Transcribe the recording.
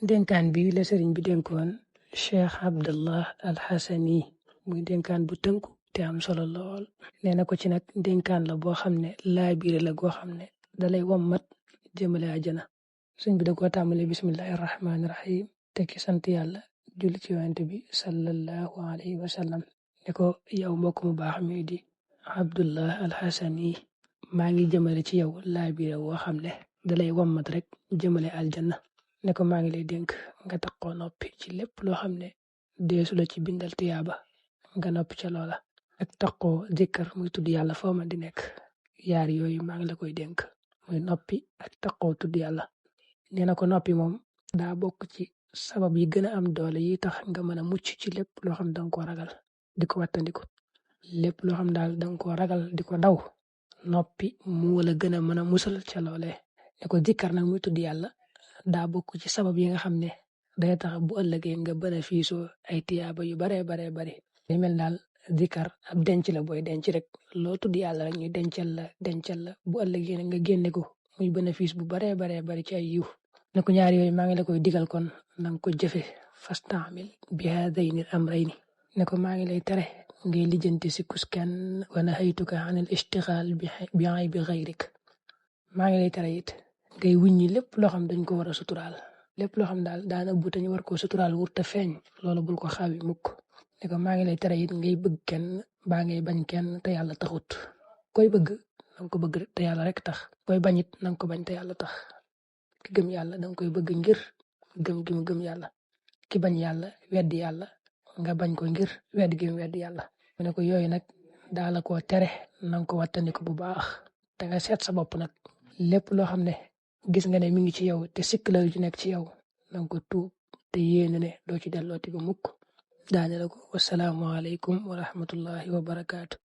dénkaan bi la sëriñ bi dénkoon Cheikh Abdallah Al Hassani muy dénkaan bu tënku te am solo lool. nee na ko ci nag dénkaan la boo xam ne laabiire la goo xam ne dalay wommat jëmale àjjana. sëriñ bi da koo tàmbale bismillahi rahmaani rahim te ki sant yàlla julli ci yonent bi sallallahu alayhi wa sallam ne ko yow mbokk mu baax mi di Abdullah Al Hassani maa ngi jëmale ci yow laabiire woo xam ne dalay wommat rek jëmale aljanna. ne ko maa ngi lay dénk nga taxoo noppi ci lépp loo xam ne deesu la ci bindal tiyaaba nga noppi ca loola ak taxoo zikkar muy tudd yàlla foo man di nekk. yaar yooyu maa ngi la koy dénk muy noppi ak taxoo tudd yàlla. nee na ko noppi moom daa bokk ci sabab yi gën a am doole yi tax nga mën a mucc ci lépp loo xam danga koo ragal di ko wattandiku. lépp loo xam daal danga koo ragal di ko daw noppi mu la gën a mën a musal ca loolee. ne ko zikkar nag muy tudd yàlla daa bokk ci sabab yi nga xam ne day tax bu ëllëgee nga bénéfice ay tiyaaba yu baree bari. day mel daal zikar ab denc la booy denc rek loo tudd yàlla rek ñu dencal la bu ëllëgee nga génne ko muy bénéfice bu baree bari ci ay yiw. ne ko ñaar yooyu maa ngi la koy digal kon nanga ko jëfe fastaamil bi haadayni amrayni. ne ko maa ngi lay tere ngay lijjanti sikkus kenn wa nahaytuka anil ishtighal bi aybi ghayrik. maa ngi lay tere it ngay wuññi lépp loo xam dañ ko war a suturaal lépp loo xam daal daana bu ñu war koo suturaal wur te feeñ loolu bul ko xawi mukk. ne ko maa ngi lay tere it ngay bëgg kenn baa ngay bañ kenn te yàlla taxut. koy bëgg nanga ko bëgg te yàlla rek tax koy bañ it nanga ko bañ te yàlla tax. ki gëm yàlla danga koy bëgg ngir gëm gi mu gëm yàlla. ki bañ yàlla weddi yàlla nga bañ ko ngir weddi gi mu weddi yàlla. mu ne ko yooyu nag daa la koo tere nanga ko wattandiku bu baax te nga seet sa bopp nag lépp loo xam ne gis nga ne mi ngi ci yow te sikk la ju nekk ci yow nanga ko tuub te yéene ne doo ci dellooti ba mukk. daane la ko wasalaamu aleykum wa rahmatullahi wa barakaatu.